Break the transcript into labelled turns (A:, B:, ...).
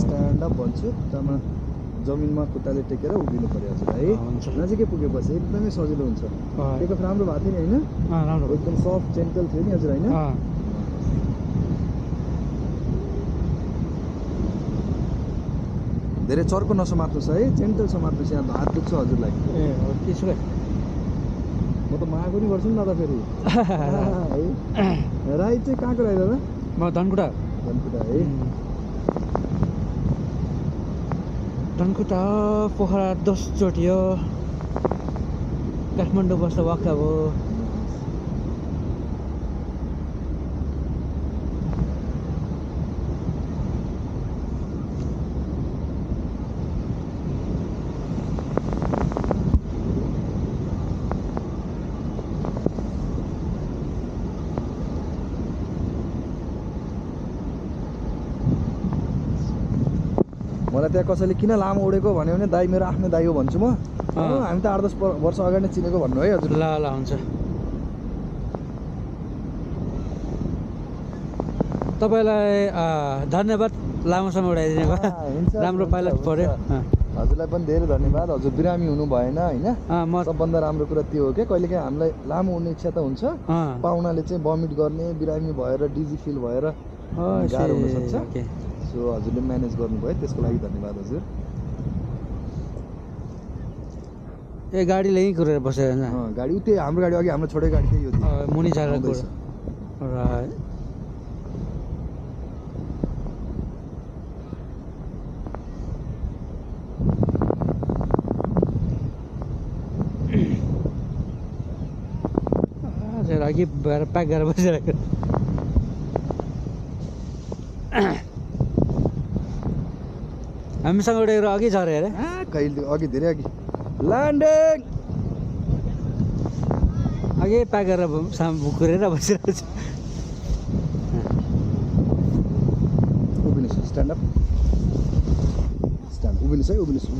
A: stand up भन्छु जम्मा जमिनमा खुट्टाले टेकेर उभिनु पर्यो हजुर है नजिकै पुगेपछि एकदमै सजिलो हुन्छ टेक अफ राम्रो भएको थियो नि होइन
B: राम्रो
A: एकदम सफ्ट जेन्टल थियो नि हजुर होइन धेरै चर्को नसमात्नुहोस् है जेन्टल समात्नुहोस् यहाँ हात दुख्छ हजुरलाई
B: ए हो त्यसो भए
A: म त मागो नि गर्छु नि दादा फेरि है राई चाहिँ कहाँको राई दादा
B: म धनकुटा
A: है
B: धनकुटा पोखरा 10 चोटि हो काठमाडौँ बस्दा वाक्का हो
A: मलाई त्यहाँ कसैले किन लामो उडेको भन्यो भने दाइ मेरो आफ्नो दाइ हो भन्छु म हामी त 8-10 वर्ष अगाडि नै चिनेको भन्नु है हजुर
B: ल ल हुन्छ तपाईलाई धन्यवाद लामो समय उडाइदिएको राम्रो पाइलट पर्यो
A: हजुरलाई पनि धेरै धन्यवाद हजुर बिरामी हुनु भएन होइन सबभन्दा राम्रो कुरा त्यो हो कि कहिलेकाहीँ हामीलाई लामो उड्ने इच्छा त हुन्छ पाहुनाले चाहिँ भमिट गर्ने बिरामी भएर डिजी फिल भएर गाह्रो हुनसक्छ सो हजुरले म्यानेज गर्नुभयो त्यसको लागि धन्यवाद हजुर
B: ए गाडीले यहीँ कुरेर बस्यो होइन
A: गाडी उतै हाम्रो गाडी अघि हाम्रो छोडेको गाडी त्यही हो
B: मुनि झारेर अघि प्याक गरेर बसिरहेको हामीसँग उडेर अघि झऱ्यो अरे
A: कहिले अघि धेरै अघि ल्यान्डिङ
B: अघि प्याक गरेर कुरेर बसिरहेको छु
A: उभिनुहोस् स्ट्यान्ड अप स्ट्यान्ड उभिनुहोस् है उभिनुहोस्